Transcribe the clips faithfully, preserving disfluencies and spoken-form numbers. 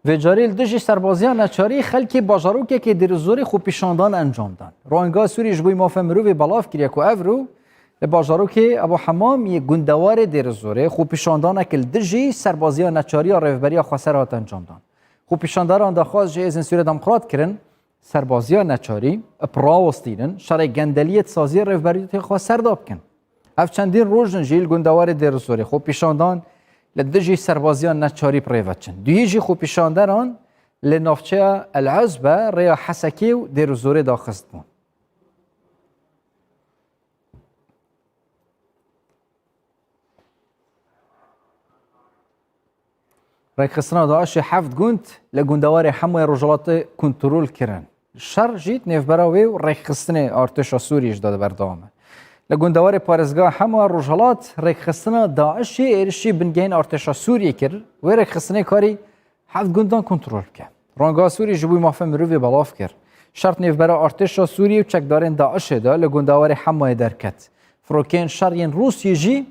Vê carî li dijî serbaziya neçarî xelkê bajarokekê Dêrizorê xwepîşandan encam dan. Ranga Sûrî ji bo mafê mirovê belav kiriye ku evro li bajarokê Ebû Hemam yê gundewarê Dêrizorê xwepîşandanek li dijî serbaziya neçarî ya Rêveberiya Xweser hat encam dan. Xwepîşandaran daxwaz ji Hêzên Sûriya Demokrat kirin, serbaziya neçarî bi rawestînin şerê gendeliyê di saziyê Rêveberiya Xweser de bikin. Ev çendîn roj in jî li gundewarê Dêrizorê xwepîşandan li dijî serbaziya neçarî bi rê ve çin. Duyî jî xwepîşanderan li navçeya El Ezbe rêya Hesekê û Dêrizorê daxistbûn. Rêkxistina DAIŞê heft gund li gundewarê Hemoya Rojhilatê kontrol kirin. Şer jî di nêvbera wê û rêkxistinê artêşa Sûriyê jî de berdewam e. Li gundewarê parêzgeha Hemoya Rojhilat rêkxistina DAIŞê êrişî bingehên artêşa Sûriyê kir. Wê rêkxistinê karî heft gundan kontrol bike. Ranga Sûrî ji bo mafê mirovê belav kir. Şer di nêvbera artêşa Sûriyê û çekdarên DAIŞê de li gundewarê Hemayê derket. Firokeyên şer yên Rûsiyê jî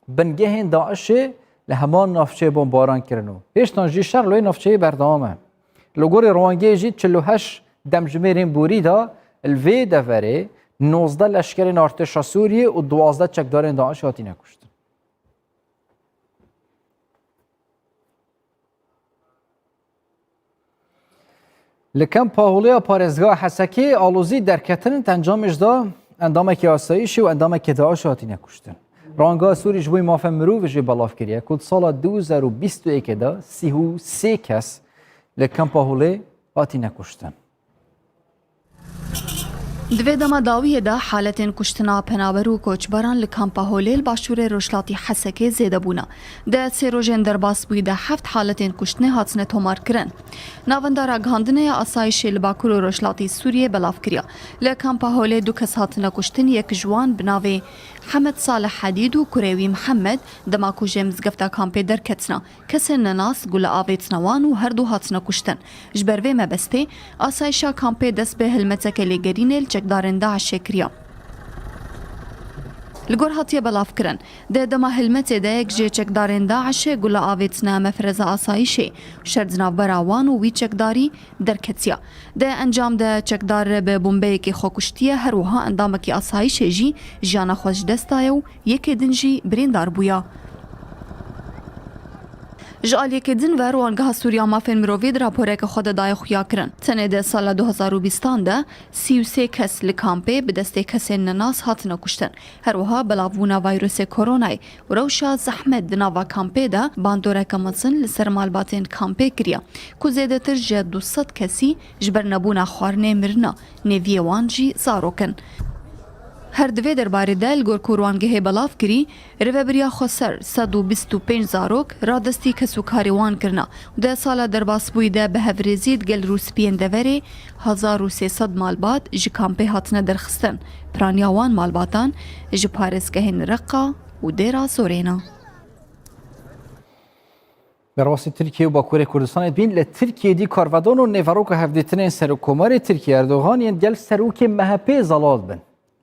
bingehên DAIŞê li heman navçeyê bombaran kirin û hêştan jî şer li wê navçeyê berdewam e. Li gorî rewangeyê jî çil û heşt demjimêrên borî de li vê deverê nozdeh leşkerên artêşa Sûriyê û duwazdeh çekdarên DAIŞ hatine kuştin. Li Kempa Holê ya parêzgeha Hesekê alozî derketin, di encamê jî de endamekî asayîşê û endamekî DAIŞ hatine kuştin. Ranga Sûrî ji bo mafê mirovê jî belav kiriye ku di sala du hezar û bîst û yekê de sî û sê kes li Kempa Holê hatine kuştin. Di vê dema dawiyê de haletên kuştina penaber û koçberan li Kampa Holê li başûrê rojhilatî Hesekê zêde bûne. Di sê rojên derbasbûyî de heft haletên kuştinê hatine tomarkirin. Navenda ragihandinê ya asayişê li Bakur û Rojhilatî Sûriyê belav kiriye. Li Kampa Holê du kes hatine kuştin, yek ji wan bi navê Hemed Salih Hedîd û kurê wî Mihemed, dema ku ji mizgefta kampê derketine, kesên nenas gule avêtine wan û her du hatine kuştin. Ji ber vê mebestê, asayişa kampê dest bi hilmeteke lêgerînê li çekdarên DAIŞê kiriye. Li gor hatiye belavkirin, di dema hilmetê de yek ji çekdarên DAIŞê gule avêtine mefreza asayişê û şer di navbera wan û wî çekdarî derketiye. Di encam de çekdar bi bombeyekê xwe kuştiye, her wiha endamekî asayişê jî jiyana xwe ji dest daye û yekê din jî birîndar bûye. Ji aliyekê din ve Rwangeha Sûriya Mafên Mirovî di raporeke xwe de daye xuyakirin, tenê di sala du hezar û bîstan de sî û sê kes li kampê bi destê kesên nenas hatine kuştin. Her wiha belavbûna vayrosê koronayê û rewşa zehmet di nava kampê de bandoreke mezin li ser malbatên kampê kiriye, ku zêdetir ji du sed kesî ji ber nebûna xwarinê mirine, nêviyê wan jî zarok in. Her di vê derbarê de, li gor ku Rwangehê belav kirî, Rêveberiya Xweser sed û bîst û pênc zarok radestî kes û karê wan kirine û di sala derbasbûyî de bi hevrêzî digel rûspiyên deverê hezar û sê sed malbat ji kampê hatine derxistin. Piraniya wan malbatan ji parêzgehên Reqa û Dêra Zorê ne. Derbasî Tirkiye û Bakurê Kurdistanê dibîn, li Tirkiyê dî karvedan û nêveroka hevdîtinên Serokkomarê Tirkiye Erdogan yên gel serokê M H P zelal bin.